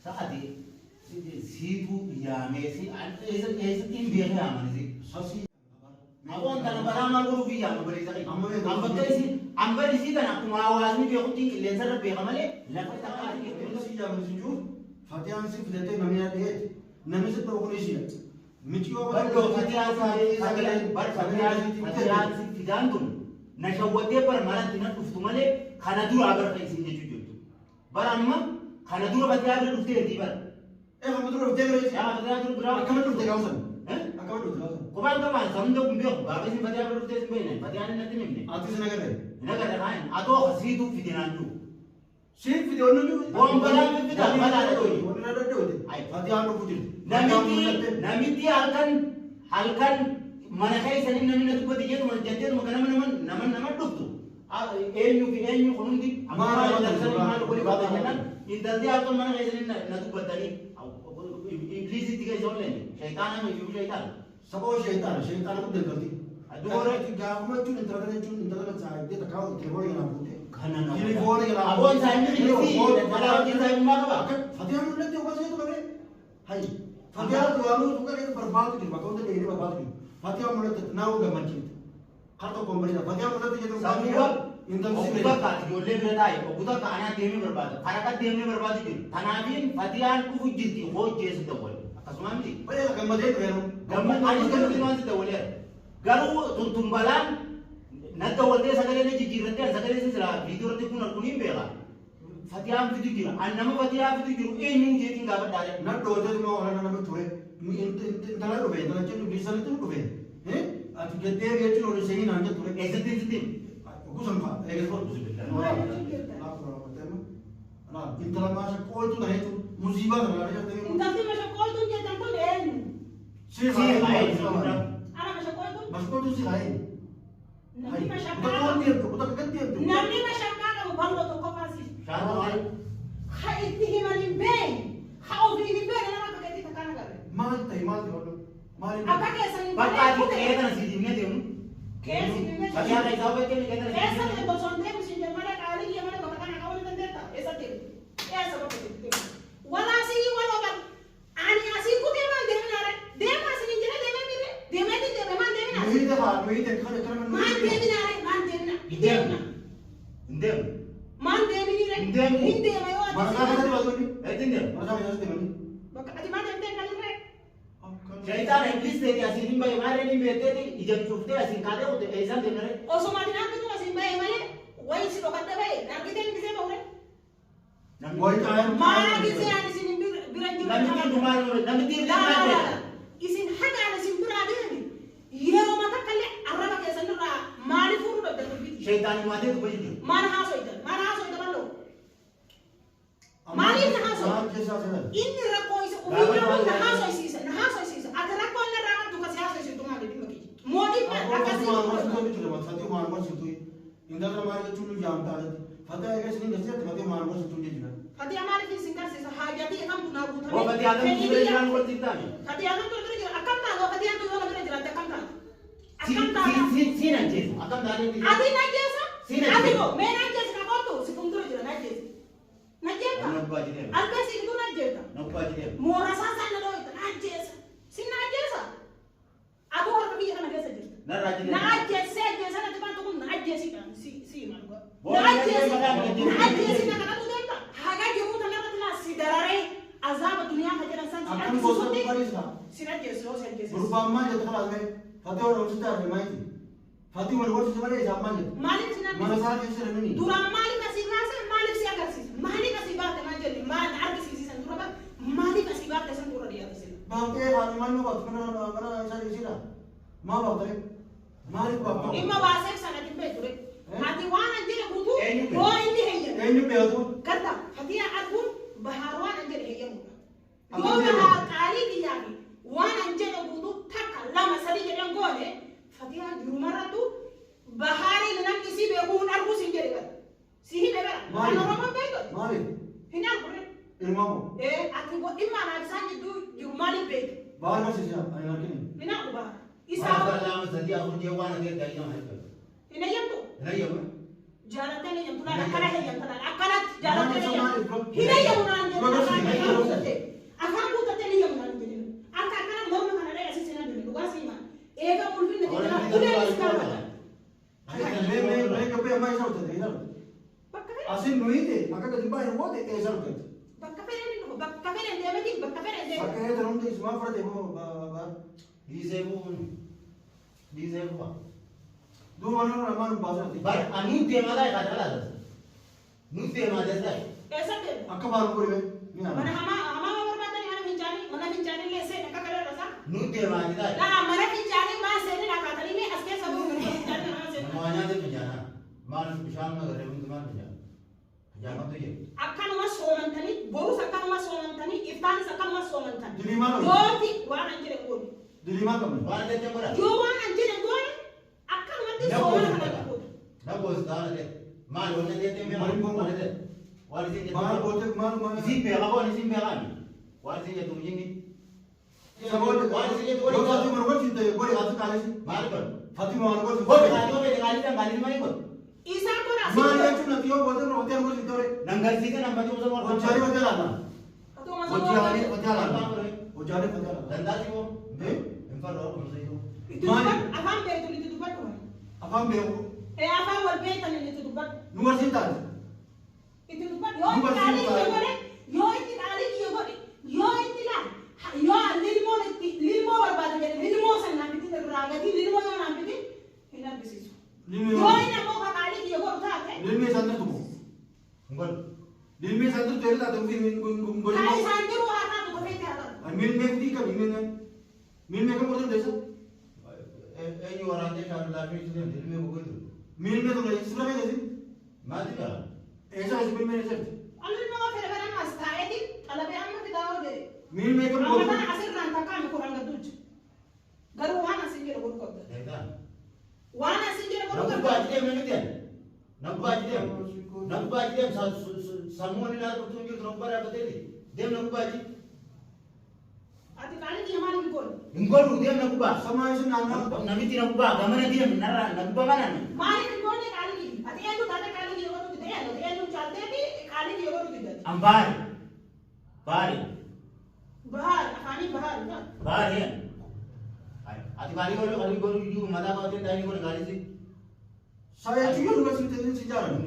Sa'ati siitu yaamee si eessatti hin beekne yaamani si. Namoonni kana balaa maal godhuuf yaama baleessa kee. Amma beeku. An bakka isii an bari isii kana akkuma hawaasni beekutti qilleensa irra beeka malee lafa takka ati Inni si yaamani si jiru Fatiyaan si filatee namni na dhiyeete namni si dhooqu ni siya. Miciyoo Balloo Fatiyaan bar Fatiyaan si fidaan tun na shawwattee bar malatti na dhuftu malee kana duraa bar kan isin jechuu jirtu. Bar amma kana dura Fatiyaa bira dhuftee ergii bar. Eh hamma dura dhuftee bira Yaa Fatiyaa dura biraa. Akkamitti dhufte gaafa sana? Eh? Akkamitti dhufte gaafa sana? Kophaan qabaan sabni tokko hin beeku. Gaafa isin Fatiyaa bira dhuftee isin beekne. Fatiyaan hin natti himne. Ati sin agarre. Hin agarre kaan atoo kasiituu fide naan jiru. Siin fide wanni jiru. Waan balaan fida, balaadha dhoyi. Wanni na dadhabde. Ay. Fatiyaan dhufu jirti. Namitti namitti halkan halkan mana keessanii namni na dubbate jedhuma jetteetuma ganama nama nama nama dhuftu. Eenyu fi eenyu kun hundi Maal maal nama intalsanii maal dubbatu? godhi baata jennaan intalti halkan mana keessanii na dubbatanii ibliisitti keessa olleen shayxaana iyyuu shayxaana. Sababa shayxaana shayxaana guddaa intalti. Aduura. Gaafuma jechuun intala kana jechuun intala kana saayidee takkaa telefoona jalaa fuute. Kana nama. Telefoona jalaa Aboon saayinni bilisii balaa wajjin saayinummaa qaba. Fatiyaan mul'atte yookaan seetu qabee. Hayi. Fatiyaan duraanuu suuqa keessa barbaadu jiru bakka hunda dheedee barbaadu jiru. Fatiyaan mul'atte naa'uu gammachiifte. Kar tokkoon bareeda. Fatiyaan mul'atte jedhu Samuuba intalsi oggu bareeda. takka ati ijoollee bira taa'e oggu takka anaa deemee barbaada. Karaa kan deemnee barbaadu jiru. Tanaafiin Fatiyaan dhufu jirti hojjeessu dawwale. Akkasuma miti. Bareeda gammadee dhufe yeroo. Anis gammadee waan si dawwaleera. Garuu tuntun balaan na dawwaltee sagalee na jijjiirrattee an sagalee sin silaa viidiyoo irratti kun arguun hin beeka. Fatiyaan fidu jira. An nama Fatiyaa fidu jiru eenyuun jeetiin gaafadhaare. Na dhootee dhuma waan nama ture. Intala dhufe intala jedhu bilisanitti dhufe. Ati gaddee jechuun ol seenii naan jettu ture. Eessatti sitti? Gosa fa'a eegas godhu. Intala maasha qooytuu kana jechuun musiibaa kana laala jirtee. Intalti mashaqqooytuun jettan kun eenyu? Si haa Ana mashaqqooytuun? Mashaqqooytuun si haa Namni mashaqqaa Bakka qabu. deemtu bakka gad deemtu. Namni mashaqqaa qabu bal'oo tokkoffaa si. Shaanoo maal? Ha itti himan hin beekne, ha ofiin hin beekne nama akka keetii takkaan agarre. Maal ta'e maal ta'e wallo maal Akka keessan hin Bakka ati kute. qe'ee kana si diimnee deemu. Qe'ee si diimnee deemu. Fatiyaa keessaa hubattee qe'ee kana si Eessa diimnee deemtu osoo hin deemu siin jedhu malee qaalii kiyya malee bakka kana qabuu ni dandeetta? Eessa deemtu? Eessa bakka deemtu? Walaa sii waloo bal. Ani asii kutee maal deeminaare? Deema asii hin jedhe deemee miire? Deemeetiin deeme maal deeminaa? Nuyi ta'a nuyi ta'e kana kana Maal deeminaare? Maal deemina? Hin deemu. Hin deemu. Maal deeminiire? Hin deemu. Hin deema yoo ati. Marasaa keessatti baatonni. Eetti hin deemu. Marasaa keessatti deemanii. Bakka ati maal deemtee kalirree? Shayxaana iblis ta'e asiin hin bahe maarreen hin beekteeti ija cuuftee asiin kaatee kute eessaan deemnare. Osuma ati argitu asiin bahe malee wayi si dhokadhe bahe argitee hin gisee ba'ure. Maa gisee ani isin hin bira hin jiru. Namitti dhumaa namitti hin Laa laa dhumaatte. laa. Isin haga ani isin biraa deeme yeroo mata kallee arraba keessan irraa maaliif fuudhuu dhabdan dubbii? Shayxaan himaatee dubbachuu jiru. Maal haasoytan? Maal haasoyta bal'oo? Maaliif na haasoo? Maal keessaa seenan? Inni rakkoo isa ofii nama na haasoysiisa na haasoysiisa. Ati rakkoo inni irraa qabdu kasi haasoysiistu maali dhimma kiyya? Mootiin maal akkasii Fatii waan gorsitu intala maal jechuun nu jaamtaa jetti. Fatii egaa isin garsiifte fatii waan gorsitu jechuudha. Fatiyaa maaliif isin garsiisa? Haajatii kamtu naa guutamee? Hoo Fatiyaa kamtu Fedhii bira biyya- jiraan walitti hin taane. Fatiyaa kamtu bira jira? Akkam taata? Hoo Fatiyaan tu yoo na bira jiraatte akkam taata? Akkam taata? Siin ajjeesu. Akkam taatee Ati na ajjeesa? Siin Ati ajjeesa. moo mee na ajjeesi na kottu si fuuldura jira na ajjeesi. Na ajjeetta? Na abbaa jedhee. Albee si gidduu na ajjeetta? Na abbaa jedhee. Moorasaa isaan na dhooyta na ajjeesa. Si na ajjeesa? Atuu harka biyya kana keessa jirta. Narraa jedhee. Na ajjeesee ajjeesa natti baantu kun na ajjeesidha si si hima dhugaa. Booda Na ajjeesi mataa na ajjeesi. na ajjeesi na kadhatu deemta. Haga jiruu tanarratti laa si dararee azaaba duniyaa ka jedhan san si Akkam gosa argisiisutti bariisa. si ajjeesi yoo si ajjeeses. Gurbaan maal jettu kalaas mee? Fatii waan gorsitu arge maayiti. Fatii wal gorsitu malee isaan maal jettu? Maaliif si Mana argisiisa? isaa keessa namni. Duraan maaliif asii kaase maaliif si agarsiisa? Maaliif asii baate maal jenne maal argisiisisan dura baate maaliif asii baate san dura dhiyaate sila? Baaftee haadha maal nu baaftu mana mana isaa dhiisira. Maa baaftee? Maaliif baaftu? Dhimma baaseef sana ati hin beektu re. Ati waan an jedhe guutuu Eenyu beeku? yoo inni heyyame. Eenyu beektu? Garta Fatiyaa arguun Bahaar waan an jedhe heyyamudha. Yoo Akkam jedhu? Bahaar qaalii kiyyaa fi waan an jedhe guutuu takka lama sadii jedhan goone Fatiyaa jirumarrattu Bahaariin namni si beeku hin argu siin jedhe bara. Si hime bara. Kan Maaliif? Oromoon beektu Maaliif? hin argu re. Ilmaa moo? Ee ati dhimma anaaf isaan jidduu jiru maaliif beektu? Baal barsiisa ani hin argine. Hin argu Bahaar. Isaa Isaa lama sadii afur jee waan ati ergaa jedhamu hin hin eeyyamtu. Hin ayyamu. Jaalattee ni heeyyamtu laala akkana heeyyamta laala akkanatti jaalattee ni heeyyamtu. Hin heeyyamu naan jedhe afaan guuttattee. Afaan guuttattee ni heeyyamu naan jedhe. Akka akkana morma kana dhahee asii seenaa jedhe dhugaa siima. Eega ulfinna jedhe uleen gaafata. Mee gabbee ammaa isa hojjete isa hojjete. Bakka fedhe Asin nu hiite akka gadi baay'ee goote eessa hojjete. bakka fedhe ni dhufa bakka fedhe deemeti bakka fedhe deemeti. Bakka eessa hundi isumaa fudhate moo Dhiisee bu'uun. Dhiisee bu'a. duuba nama namaa nu baasuu Bar ani deemaa taa'e kaata laata. Nu deemaa taa'e. Eessa deemu? Akka baanu godhe ni Mana ana. hamaa hamaa barbaadanii mana fincaanii mana fincaanii illee seena akka kana irra isaa. Nu deemaa taa'e. Laa mana fincaanii maan seenin akkaatanii mee as keessa bu'u mana fincaanii maan seenin. Nama nyaata fincaanaa. Maal bishaan magarree hundi maal fincaana? Fincaanatu jira. Akkanuma soomantanii borus akkanuma soomantanii iftaanis akkanuma soomantan. Dilii maal qabna? Yooti waan an jedhe goone. Dilii maal qabna? Waan adda addaa godha. Yoo waan an jedhe goone akkanumatti soomana kana godhu. Na goostaa ta'e. Maal wanna jettee mee Maal maal waan ta'e? Waan isin jettu. Maal goote maal maal. Isin beekaa waan isin beekaa. Waan isin jettu mijinni. Saboota Waan isin jettu yoo godhi. Fatima nu gochite godhe ati kaalesi. Maal godhu? Fatima nu gochite. Godhi kaatoo fedhe kaalisaan kaalisi maal godhu? Isaan kun asii. Maal jechuun ati yoo goote nu hojii nu gochite ore. Nangarsiise nan badii osoo warra. Hojjaalee hojii laala. Atuma Hojjaalee soomantanii. hojii laala. Hojjaalee hojii laala. Dandaati moo? Eh? Hin farra orma iyyuu. Itti dubbadhu afaan beektu itti dubbadhu. Afaan beeku. Ee afaan wal beektan itti dubbadhu. Nu barsiin taate. Itti dubbadhu yoo itti qaalii kiyya godhe yoo itti qaalii kiyya godhe yoo itti laal yoo lilmoon itti lilmoo barbaada jedhe lilmoo san naan bitin irraa gatii lilmoo yoo naan bitin hin argisiisu. Lilmee Yoo inni ammoo ka qaalii kiyya godhu taate Lilmee isaan jirtu moo? Hin godhu. Lilmee isaan jirtu yeroo taate ofii hin kan godhin. isaan jiru haa taatu kofeetti haa taatu. Milmee fi qabi milmee. Milmee kan godhan teessa. Eenyu waraantee shaanuu laafee ibsu deemte ilmee gogoitu. Milmee tokko sirra beekasi. Maalti beekaa? Eessa kasi milmee eessatti? Ani lilmoo fedhe fedhan as taa'eeti xalabee amma fidaa hoo jedhe. Milmee kan Amma godhan. kana asirraan takkaami kudhan gadduucha. Garuu waan asin jedhe godhu qabda. Deetaan. Waan asin jedhe godhu Na qabda. gubbaa achi deemna miti ani. Na gubbaa achi deem. Na gubbaa achi deem sammuu inni naa dhuftu hin jirtu na gubbaa dhaabbateeti. Deem na gubbaa achi. Ati qaalii kiyya maaliif hin goone? Hin godhu deem na gubbaa. Samaa isin naannoo. Namitti na gubbaa gamana deem narraa na gubbaa mana. Maaliif hin goone qaalii kiyya? Ati eenyu taate qaalii kiyya godhu dide? Ati eenyu caalteeti qaalii kiyya godhu dide? An baari. Baari. Bahaar afaanii bahaar taate. Baari. Ati gaarii godhu gaarii godhu iyyuu mataa qabatee daa'imni godhu gaarii si. Saayyachi yoo nu barsiin ta'e si jaalan.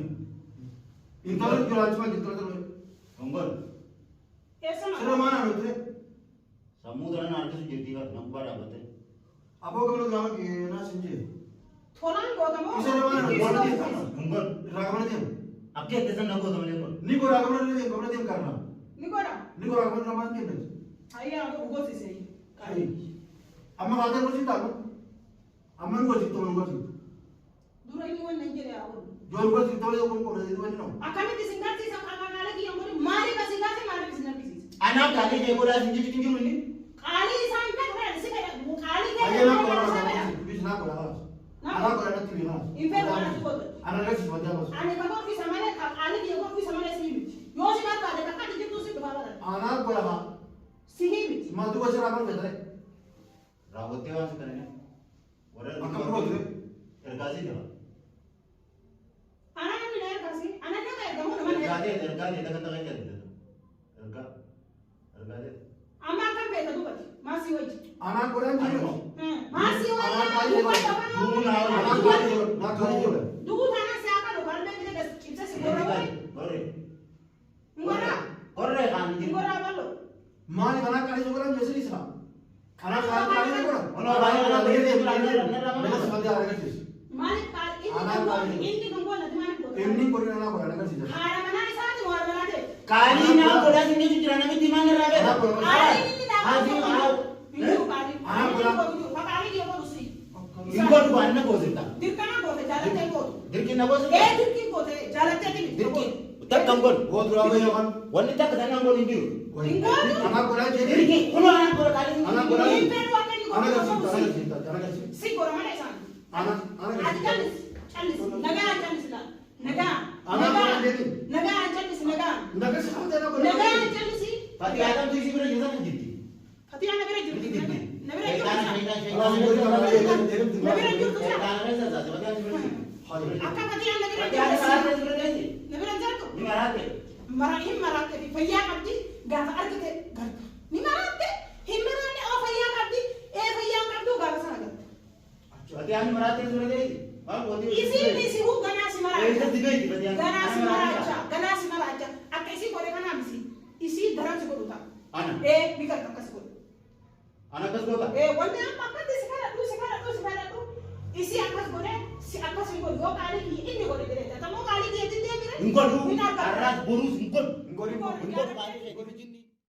Intala jiraachuu intala ture. Hin godhu. Eessa Sirra maal? maal naannoo ture? Sammuu tana na harkisu jirtii bara na gubbaa dhaabbattee. Aboo gamana gaafa naa sin jee. Tolaan goota moo? Isa nama Ittiin godhu si deema. goota? Hin godhu. Irraa gamana deema. Akka itti san na goota malee hin godhu. Ni godhaa gamana deema gamana deema karna. Ni godha. Ni godhaa gamana namaan deema. Hayyaa godhu goosise. Amma kaatee gosi taatu. Amma nu gosi ta'u nu gosi. Dura inni waan nan jedhe haa godhu. Joon gosi ta'u yoo kun qola jedhu wani nama. Akkamitti isin garsiisa qaalii kiyya hin godhin? Maaliif isin garsiisa maaliif isin argisiisa? Anaaf gaarii kee godhaa sin jechuun jiru inni. Qaalii isaan fedhu fedha si fedha qaalii kee Ayyee naa fedha godhaa isa fedha. naa godhaa naa godhaa. Anaa godhaa natti beekaa. Hin fedhu waan ati gootu. Ana agarsiisu mataa baasu. Ani ka godhu isa malee ka qaalii kiyya godhu isa malee si miti. Yoo si barbaade takka ati jirtu si dhufaa barata. Anaa godhaa. Si miti. Maaltu gosa irraa maal fedha? Raawwattee waan si kana warra Akkam gootu? Ergaa si jira. Ana namni na ergaasi. Ana nama ergamu nama na Ergaa erga. ta'e ergaa ta'e takka takka jedhu. Ergaa ergaa ta'e. Amma akkam feeta dubbati. Maasii wajji. Anaa godhaan jiru. Maasii Anaa wajji. qaalii Dubbata Duun haa Anaa hojjetu. qaalii godha. Naa qaalii godha. Duguu taanaan si akka dhufu albee bita gas cibsa si gorra wayii. Gorre. Ngorraa. Gorre kaan jiru. Ngorraa bal'oo. Maali kanaa qaalii godhaan jechuun isa. Kanaa qaalii godha. Onoo baay'ee Anaa baay'ee deemu. baay'ee Nama mataa agarsiisu. Maaliif qaali inni Anaa kan goone qaalii. inni kan goone ati maaliif goota? Inni godhin anaa godhaan agarsiisa. Haadha manaa isaati moo haadha manaa ta'e? Qaalii naa godhaa sin jechuun jira namitti maal irraa beeka? Anaa godhaa. Qaaliin inni Haati dhaabatu haa. hin jiru qaaliin. Anaa Inni godhaa. godhu jiru. Ka qaalii kiyya godhu si. Hin godhu waan na goosifta. Dirqama goote jaalattee gootu. Dirqi na goosifta. Ee dirqii goote jaalattee miti. Dirqi takka hin godhu. Gootu raawwa yookaan. Wanni takka sana hin godhu hin jiru. Hin gootu. Anaa godhaan jedhee. Dirqi kunoo anaa godha qaalii. Anaa godhaa. Hin fedhu akka inni Ana godhu agarsiisa. godhu Ana si. agarsiisa. Ana agarsiisa. Si godha malee isaan. Ana ana Ati agarsiisa. callis callis nagaa callis laal nagaa Anaa nagaa godhaan jedhee. nagaa callis nagaa Agarsiisa mataa godhaa. nagaa callisi. Fatii Aadamtu isii bira jirtan hin jirti. Fatii ana bira jirtu Miti jirti. na bira jirtu Shaytaan na shaytaan bira jirtu shaytaan keessa saase fatii bira jirti. Akka fatiyaan na bira Fatiyaan ni jirtu. maraatte bira deessi. Na bira jirtu. Ni maraatte. Mara hin maraatte fi fayyaa qabdi gaafa argite garta. Ni maraatte hin maraanne oo fayyaa qabdi ee fayyaa hin qabdu gaafa sana garta. Fatiyaan ni maraatte bira deessi. Maal gootee? Isiin isihuu ganaa si maraacha. Eessatti beekti fatiyaan? Ganaa si maraacha. Ganaa si maraacha. Akka isii godhe kanaa misi. Isii daran si godhu ta'a. Ana. Ee ni garta akkas godhu. Ana akkas goota. Ee wanni amma akkatti si kadhadhu si kadhadhu si kadhadhu isii akkas godhe si akkas hin godhu yoo qaalii kiyya inni godhe jedhee tamoo qaalii kiyya itti deemire. Hin godhu. Hin argatu. Har'aas boruus hin godhu. Hin godhin. Hin godhu qaalii kee.